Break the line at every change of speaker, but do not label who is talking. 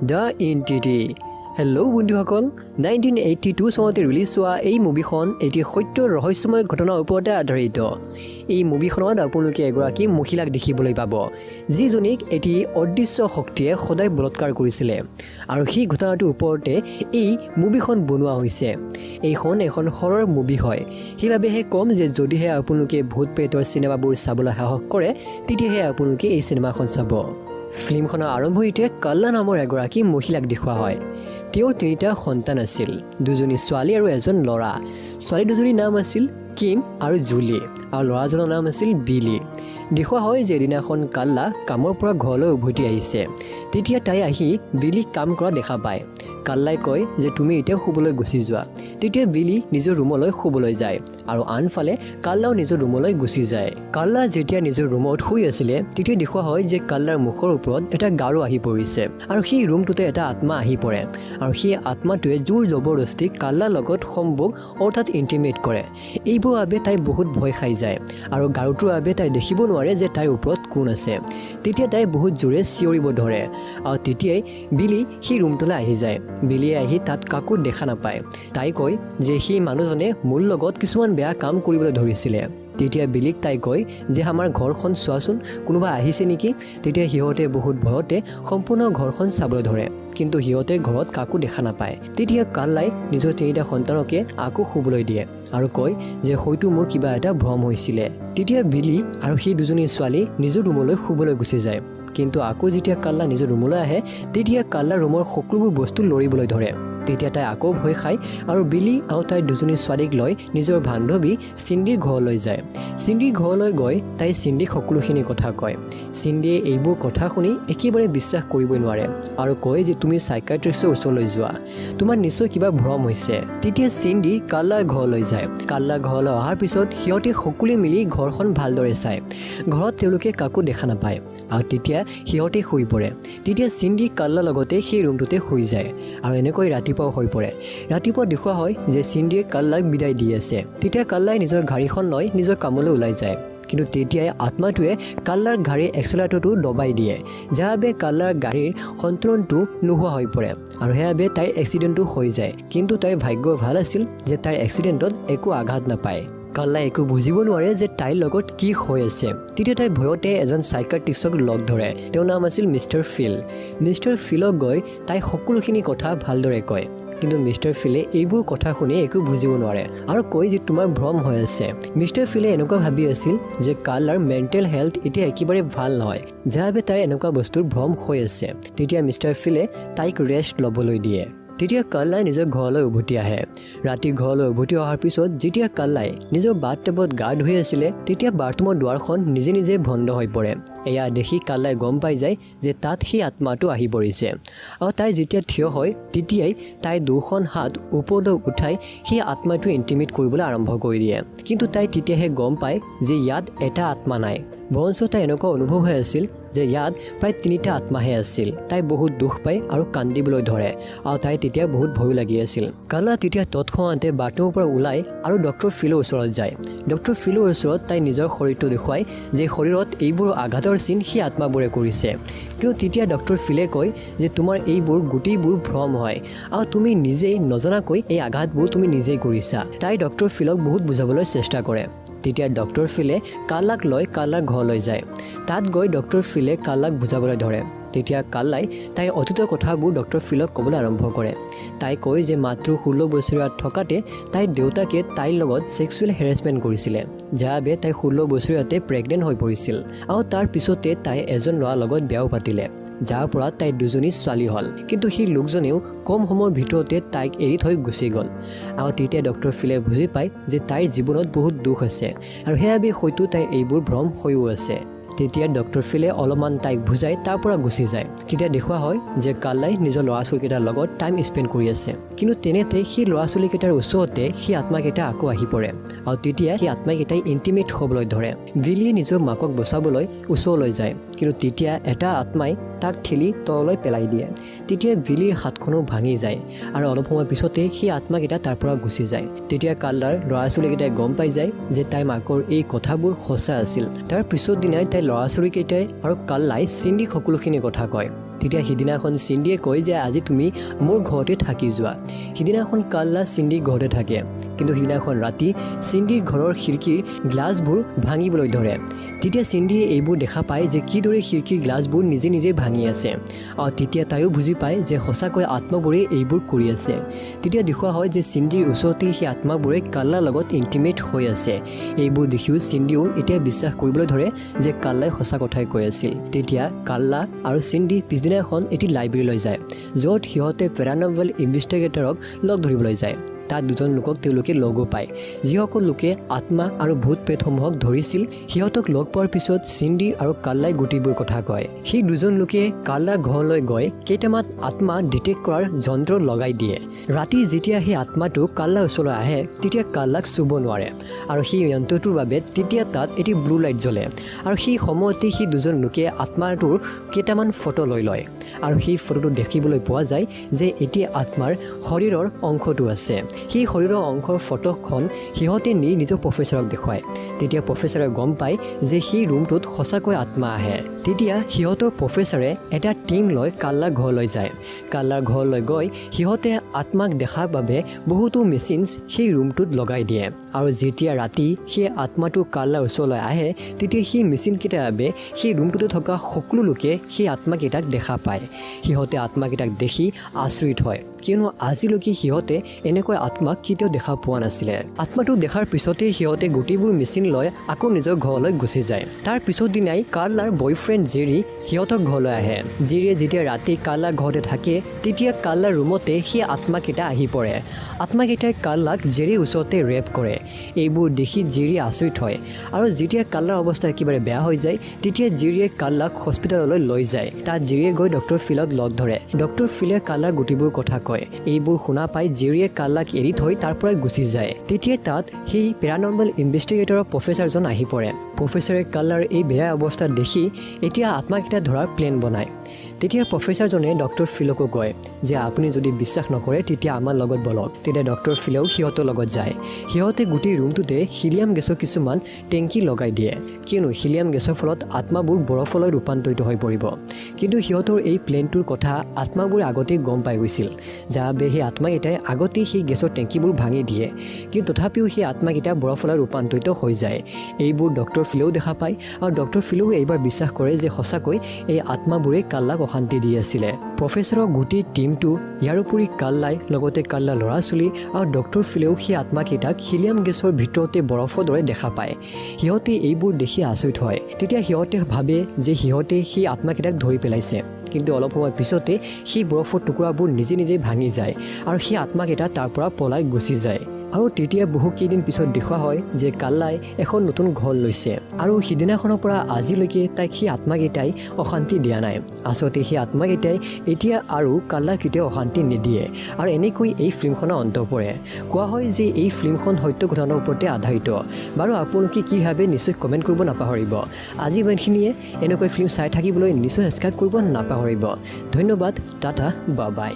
The entity. Hello বন্ধুসকল, 1982 চনতে release হোৱা এই মুভিখন এটি সত্য ৰহস্যময় ঘটনাৰ ওপৰতে আধাৰিত। এই মুভিখনত আপোনালোকে এগৰাকী মহিলাক দেখিবলৈ পাব, যিজনীক এটি অদৃশ্য শক্তিয়ে সদায় বলাৎকাৰ কৰিছিলে আৰু সেই ঘটনাটোৰ ওপৰতে এই মুভিখন বনোৱা হৈছে। এইখন এখন হৰৰ মুভি হয়। সেইবাবেহে ক'ম যে যদিহে আপোনালোকে ভূত প্ৰেতৰ চিনেমাবোৰ চাবলৈ সাহস কৰে, তেতিয়াহে আপোনালোকে এই চিনেমাখন চাব। ফিল্মখনৰ আৰম্ভণিতে কাল্লা নামৰ এগৰাকী মহিলাক দেখুওৱা হয়। তেওঁৰ তিনিটা সন্তান আছিল, দুজনী ছোৱালী আৰু এজন ল'ৰা। ছোৱালী দুজনীৰ নাম আছিল কিম আৰু জুলি আৰু ল'ৰাজনৰ নাম আছিল বিলি। দেখুওৱা হয় যে এদিনাখন কাল্লা কামৰ পৰা ঘৰলৈ উভতি আহিছে। তেতিয়া তাই আহি বিলিক কাম কৰা দেখা পায়। কাল্লাই কয় যে তুমি এতিয়া শুবলৈ গুচি যোৱা। তেতিয়া বিলি নিজৰ ৰুমলৈ শুবলৈ যায় আৰু আনফালে কাল্লাও নিজৰ ৰুমলৈ গুচি যায়। কাল্লা যেতিয়া নিজৰ ৰুমত শুই আছিলে, তেতিয়া দেখুওৱা হয় যে কাল্লাৰ মুখৰ ওপৰত এটা গাৰু আহি পৰিছে আৰু সেই ৰুমটোতে এটা আত্মা আহি পৰে আৰু সেই আত্মাটোৱে জোৰ জবৰদস্তি কাল্লাৰ লগত সম্ভোগ অৰ্থাৎ ইণ্টিমেট কৰে। এইবোৰৰ বাবে তাই বহুত ভয় খাই যায় আৰু গাৰুটোৰ বাবে তাই দেখিব নোৱাৰে যে তাইৰ ওপৰত কোন আছে। তেতিয়া তাই বহুত জোৰে চিঞৰিব ধৰে আৰু তেতিয়াই বিলি সেই ৰুমটোলৈ আহি যায়। বিলিয়ে আহি তাত কাকো দেখা নাপায়। তাই কয় যে সেই মানুহজনে মোৰ লগত কিছুমান বেয়া কাম কৰিবলৈ ধৰিছিলে। তেতিয়া বিলিক তাই কয় যে আমাৰ ঘৰখন চোৱাচোন, কোনোবা আহিছে নেকি? তেতিয়া সিহঁতে বহুত ভয়তে সম্পূৰ্ণ ঘৰখন চাবলৈ ধৰে, কিন্তু সিহঁতে ঘৰত কাকো দেখা নাপায়। তেতিয়া কাল্লাই নিজৰ তিনিটা সন্তানকে আকৌ শুবলৈ দিয়ে আৰু কয় যে হয়তো মোৰ কিবা এটা ভ্ৰম হৈছিলে। তেতিয়া বিলি আৰু সেই দুজনী ছোৱালী নিজৰ ৰুমলৈ শুবলৈ গুচি যায়। কিন্তু আকৌ যেতিয়া কাল্লা নিজৰ ৰুমলৈ আহে, তেতিয়া কাল্লা ৰুমৰ সকলোবোৰ বস্তু লৰিবলৈ ধৰে। তেতিয়া তাই আকৌ ভয় খায় আৰু বিলি আৰু তাইৰ দুজনী ছোৱালীক লৈ নিজৰ বান্ধৱী চিন্দিৰ ঘৰলৈ যায়। চিন্দিৰ ঘৰলৈ গৈ তাই চিন্দিক সকলোখিনি কথা কয়। চিন্দিয়ে এইবোৰ কথা শুনি একেবাৰে বিশ্বাস কৰিবই নোৱাৰে আৰু কয় যে তুমি চাইকাট্ৰিষ্টৰ ওচৰলৈ যোৱা, তোমাৰ নিশ্চয় কিবা ভ্ৰম হৈছে। তেতিয়া চিন্দি কাল্লাৰ ঘৰলৈ যায়। কাল্লাৰ ঘৰলৈ অহাৰ পিছত সিহঁতে সকলোৱে মিলি ঘৰখন ভালদৰে চায়। ঘৰত তেওঁলোকে কাকো দেখা নাপায় আৰু তেতিয়া সিহঁতে শুই পৰে। তেতিয়া চিন্দি কাল্লাৰ লগতে সেই ৰুমটোতে শুই যায় আৰু এনেকৈ ৰাতিপুৱা হৈ পৰে। ৰাতিপুৱা দেখুওৱা হয় যে চিন্দিয়ে কাল্লাক বিদায় দি আছে। তেতিয়া কাল্লাই নিজৰ গাড়ীখন লৈ নিজৰ কামলৈ ওলাই যায়। কিন্তু তেতিয়াই আত্মাটোৱে কাল্লাৰ গাড়ীৰ এক্সেলাৰেটৰটো দবাই দিয়ে, যাৰ বাবে কাল্লাৰ গাড়ীৰ সন্তুলনটো নোহোৱা হৈ পৰে আৰু সেইবাবে তাইৰ এক্সিডেণ্টটো হৈ যায়। কিন্তু তাইৰ ভাগ্য ভাল আছিল যে তাইৰ এক্সিডেণ্টত একো আঘাত নাপায়। কাল্লাই একো বুজিব নোৱাৰে যে তাইৰ লগত কি হৈ আছে। তেতিয়া তাই ভয়তে এজন চাইকাট্ৰিষ্টক লগ ধৰে। তেওঁৰ নাম আছিল মিষ্টাৰ ফিল। মিষ্টাৰ ফিলক গৈ তাই সকলোখিনি কথা ভালদৰে কয়। কিন্তু মিষ্টাৰ ফিলে এইবোৰ কথা শুনি একো বুজিব নোৱাৰে আৰু কয় যে তোমাৰ ভ্ৰম হৈ আছে। মিষ্টাৰ ফিলে এনেকুৱা ভাবি আছিল যে কাল্লাৰ মেণ্টেল হেল্থ এতিয়া একেবাৰে ভাল নহয়, যাৰ বাবে তাইৰ এনেকুৱা বস্তুৰ ভ্ৰম হৈ আছে। তেতিয়া মিষ্টাৰ ফিলে তাইক ৰেষ্ট ল'বলৈ দিয়ে। তেতিয়া কাল্লাই নিজৰ ঘৰলৈ উভতি আহে। ৰাতি ঘৰলৈ উভতি অহাৰ পিছত যেতিয়া কাল্লাই নিজৰ বাথটেবত গা ধুই আছিলে, তেতিয়া বাথৰুমৰ দুৱাৰখন নিজে নিজে বন্ধ হৈ পৰে। এয়া দেখি কাল্লাই গম পাই যায় যে তাত সেই আত্মাটো আহি পৰিছে আৰু তাই যেতিয়া থিয় হয়, তেতিয়াই তাই দুখন হাত ওপৰলৈ উঠাই সেই আত্মাটো ইণ্টিমেট কৰিবলৈ আৰম্ভ কৰি দিয়ে। কিন্তু তাই তেতিয়াহে গম পায় যে ইয়াত এটা আত্মা নাই, বৰঞ্চ তাই এনেকুৱা অনুভৱ হৈ আছিল যে ইয়াত প্ৰায় তিনিটা আত্মাহে আছিল। তাই বহুত দুখ পায় আৰু কান্দিবলৈ ধৰে আৰু তাই তেতিয়া বহুত ভয়ো লাগি আছিল। কাল্লা তেতিয়া তৎক্ষণাতে বাথৰুমৰ পৰা ওলাই আৰু ডক্টৰ ফিলৰ ওচৰত যায়। ডক্টৰ ফিলৰ ওচৰত তাই নিজৰ শৰীৰটো দেখুৱাই যে শৰীৰত এইবোৰ আঘাতৰ চিন সেই আত্মাবোৰে কৰিছে। কিন্তু তেতিয়া ডক্টৰ ফিলে কয় যে তোমাৰ এইবোৰ গোটেইবোৰ ভ্ৰম হয় আৰু তুমি নিজেই নজনাকৈ এই আঘাতবোৰ তুমি নিজেই কৰিছা। তাই ডক্টৰ ফিলক বহুত বুজাবলৈ চেষ্টা কৰে। তেতিয়া ডক্টৰ ফিলে কাল্লাক লৈ কাল্লাৰ ঘৰলৈ যায়। তাত গৈ ডক্টৰ ফিলে কাল্লাক বুজাবলৈ ধৰে। তেতিয়া কাল্লাই তাইৰ অতীতৰ কথাবোৰ ডক্টৰ ফিলক ক'বলৈ আৰম্ভ কৰে। তাই কয় যে মাত্ৰ 16 বছৰীয়া থকাতে তাইৰ দেউতাকে তাইৰ লগত ছেক্সুৱেল হেৰেছমেণ্ট কৰিছিলে, যাৰ বাবে তাই 16 বছৰীয়াতে প্ৰেগনেণ্ট হৈ পৰিছিল আৰু তাৰ পিছতে তাই এজন ল'ৰাৰ লগত বিয়াও পাতিলে, যাৰ পৰা তাইৰ দুজনী ছোৱালী হ'ল। কিন্তু সেই লোকজনেও কম সময়ৰ ভিতৰতে তাইক এৰি থৈ গুচি গ'ল। আৰু তেতিয়া ডক্টৰ ফিলে বুজি পায় যে তাইৰ জীৱনত বহুত দুখ আছে আৰু সেইবাবে হয়তো তাইৰ এইবোৰ ভ্ৰম হৈও আছে। তেতিয়া ডক্টৰ ফিলে অলপমান তাইক বুজাই তাৰ পৰা গুচি যায়। তেতিয়া দেখুওৱা হয় যে কাল্লাই নিজৰ ল'ৰা ছোৱালীকেইটাৰ লগত টাইম স্পেণ্ড কৰি আছে। কিন্তু তেনেতে সেই ল'ৰা ছোৱালীকেইটাৰ ওচৰতে সেই আত্মাকেইটা আকৌ আহি পৰে আৰু তেতিয়া সেই আত্মাকেইটাই ইণ্টিমেট হ'বলৈ ধৰে। বিলিয়ে নিজৰ মাকক বচাবলৈ ওচৰলৈ যায়, কিন্তু তেতিয়া এটা আত্মাই তাক ঠেলি তললৈ পেলাই দিয়ে। তেতিয়া বিলিৰ হাতখনো ভাঙি যায় আৰু অলপ সময় পিছতে সেই আত্মাকেইটা তাৰ পৰা গুচি যায়। তেতিয়া কাল্লাৰ ল'ৰা ছোৱালীকেইটাই গম পাই যায় যে তাইৰ মাকৰ এই কথাবোৰ সঁচা আছিল। তাৰ পিছৰ দিনাই তাইৰ ল'ৰা ছোৱালীকেইটাই আৰু কাল্লাই চিন্দিক সকলোখিনি কথা কয়। তেতিয়া সিদিনাখন চিণ্ডিয়ে কয় যে আজি তুমি মোৰ ঘৰতে থাকি যোৱা। সিদিনাখন কাল্লা চিণ্ডিৰ ঘৰতে থাকে, কিন্তু সিদিনাখন ৰাতি চিণ্ডিৰ ঘৰৰ খিৰিকীৰ গ্লাছবোৰ ভাঙিবলৈ ধৰে। তেতিয়া চিণ্ডিয়ে এইবোৰ দেখা পায় যে কিদৰে খিৰিকীৰ গ্লাছবোৰ নিজে নিজে ভাঙি আছে, আৰু তেতিয়া তাইও বুজি পায় যে সঁচাকৈ আত্মাবোৰে এইবোৰ কৰি আছে। তেতিয়া দেখুওৱা হয় যে চিণ্ডিৰ ওচৰতেই সেই আত্মাবোৰে কাল্লাৰ লগত ইণ্টিমেট হৈ আছে। এইবোৰ দেখিও চিণ্ডিও এতিয়া বিশ্বাস কৰিবলৈ ধৰে যে কাল্লাই সঁচা কথাই কৈ আছিল। তেতিয়া কাল্লা আৰু চিণ্ডি পিছদিনাখন এটি লাইব্ৰেৰীলৈ যায়, য'ত সিহঁতে পেৰানৰ্মেল ইনভেষ্টিগেটৰক লগ ধৰিবলৈ যায়। তাত দুজন লোকক তেওঁলোকে লগো পায়, যিসকল লোকে আত্মা আৰু ভূত প্ৰেতসমূহক ধৰিছিল। সিহঁতক লগ পোৱাৰ পিছত চিণ্ডি আৰু কাল্লাই গোটেইবোৰ কথা কয়। সেই দুজন লোকে কাল্লাৰ ঘৰলৈ গৈ কেইটামান আত্মা ডিটেক্ট কৰাৰ যন্ত্ৰ লগাই দিয়ে। ৰাতি যেতিয়া সেই আত্মাটো কাল্লাৰ ওচৰলৈ আহে, তেতিয়া কাল্লাক চুব নোৱাৰে, আৰু সেই যন্ত্ৰটোৰ বাবে তেতিয়া তাত এটি ব্লু লাইট জ্বলে, আৰু সেই সময়তে সেই দুজন লোকে আত্মাটোৰ কেইটামান ফটো লৈ লয়, আৰু সেই ফটোটো দেখিবলৈ পোৱা যায় যে এতিয়া আত্মাৰ শৰীৰৰ অংশটো আছে। সেই শৰীৰৰ অংশৰ ফটোখন সিহঁতে নি নিজৰ প্ৰফেচাৰক দেখুৱায়। তেতিয়া প্ৰফেচাৰে গম পায় যে সেই ৰুমটোত সঁচাকৈ আত্মা আহে। তেতিয়া সিহঁতৰ প্ৰফেচাৰে এটা টীম লৈ কাল্লাৰ ঘৰলৈ যায়। কাল্লাৰ ঘৰলৈ গৈ সিহঁতে আত্মাক দেখাৰ বাবে বহুতো মেচিনছ সেই ৰুমটোত লগাই দিয়ে, আৰু যেতিয়া ৰাতি সেই আত্মাটো কাল্লাৰ ওচৰলৈ আহে, তেতিয়া সেই মেচিনকেইটাৰ বাবে সেই ৰুমটোতে থকা সকলো লোকে সেই আত্মাকেইটাক দেখা পায়। সিহঁতে আত্মাকেইটাক দেখি আচৰিত হয়, কিয়নো আজিলৈকে সিহঁতে এনেকৈ আত্মাক কেতিয়াও দেখা পোৱা নাছিলে। আত্মাটো দেখাৰ পিছতেই সিহঁতে গোটেইবোৰ মেচিন লৈ আকৌ নিজৰ ঘৰলৈ গুচি যায়। তাৰ পিছৰ দিনাই কাৰ্লাৰ বয়ফ্ৰেণ্ড জেৰি সিহঁতৰ ঘৰলৈ আহে। জেৰিয়ে যেতিয়া ৰাতি কাৰ্লাৰ ঘৰতে থাকে, তেতিয়া কাৰ্লাৰ ৰুমতে সেই আত্মাকেইটা আহি পৰে। আত্মাকেইটাই কাৰ্লাক জেৰিৰ ওচৰতে ৰেপ কৰে। এইবোৰ দেখি জেৰি আচৰিত হয়, আৰু যেতিয়া কাৰ্লাৰ অৱস্থা একেবাৰে বেয়া হৈ যায়, তেতিয়া জেৰিয়ে কাৰ্লাক হস্পিটেললৈ লৈ যায়। তাত জেৰিয়ে গৈ ডক্টৰ ফিলক লগ ধৰে। ডক্টৰ ফিলে কাৰ্লাৰ গোটেইবোৰ কথা কয়। এইবোৰ শুনা পাই জেৰিয়ে কাৰ্লাক এৰি থৈ তাৰ পৰাই গুচি যায়। তেতিয়া তাত সেই পেৰানৰ্মেল ইনভেষ্টিগেটৰৰ প্ৰফেচাৰজন আহি পৰে। প্ৰফেচাৰে কাৰ্লাৰ এই বেয়া অৱস্থাত দেখি এতিয়া আত্মাকেইটা ধৰাৰ প্লেন বনায়। তেতিয়া প্ৰফেচাৰজনে ডক্টৰ ফিলকো কয় যে আপুনি যদি বিশ্বাস নকৰে, তেতিয়া আমাৰ লগত বলক। তেতিয়া ডক্টৰ ফিলেও সিহঁতৰ লগত যায়। সিহঁতে গোটেই ৰুমটোতে হিলিয়াম গেছৰ কিছুমান টেংকি লগাই দিয়ে, কিয়নো হিলিয়াম গেছৰ ফলত আত্মাবোৰ বৰফলৈ ৰূপান্তৰিত হৈ পৰিব। কিন্তু সিহঁতৰ এই প্লেনটোৰ কথা আত্মাবোৰে আগতেই গম পাই গৈছিল, যাৰ বাবে সেই আত্মাকেইটাই আগতেই সেই গেছৰ টেংকিবোৰ ভাঙি দিয়ে। কিন্তু তথাপিও সেই আত্মাকেইটা বৰফলৈ ৰূপান্তৰিত হৈ যায়। এইবোৰ ডক্টৰ ফিলেও দেখা পায়, আৰু ডক্টৰ ফিলেও এইবাৰ বিশ্বাস কৰে যে সঁচাকৈ এই আত্মাবোৰে কাল্লাক অশান্তি দি আছিলে। প্ৰফেচাৰৰ গোটেই টীমটো, ইয়াৰোপৰি কাল্লাই, লগতে কাল্লাৰ ল'ৰা ছোৱালী আৰু ডক্টৰ ফিলেও সেই আত্মাকেইটাক হিলিয়াম গেছৰ ভিতৰতে বৰফৰ দৰে দেখা পায়। সিহঁতে এইবোৰ দেখি আচৰিত হয়। তেতিয়া সিহঁতে ভাবে যে সিহঁতে সেই আত্মাকেইটাক ধৰি পেলাইছে। কিন্তু অলপ সময় পিছতে সেই বৰফৰ টুকুৰাবোৰ নিজে নিজে ভাঙি যায়, আৰু সেই আত্মাকেইটা তাৰ পৰা পলাই গুচি যায়। আৰু তেতিয়া বহুকেইদিন পিছত দেখুওৱা হয় যে কাল্লাই এখন নতুন ঘৰ লৈছে, আৰু সিদিনাখনৰ পৰা আজিলৈকে তাইক সেই আত্মাকেইটাই অশান্তি দিয়া নাই। আচলতে সেই আত্মাকেইটাই এতিয়া আৰু কাল্লাক কেতিয়াও অশান্তি নিদিয়ে, আৰু এনেকৈ এই ফিল্মখনৰ অন্ত পৰে। কোৱা হয় যে এই ফিল্মখন সত্য ঘটনাৰ ওপৰতে আধাৰিত। বাৰু, আপোনালোকে কি ভাবে নিশ্চয় কমেণ্ট কৰিব নাপাহৰিব। আজি ইমানখিনিয়ে। এনেকৈ ফিল্ম চাই থাকিবলৈ নিশ্চয় ছাবস্ক্ৰাইব কৰিব নাপাহৰিব। ধন্যবাদ, টাটা, বাই বাই।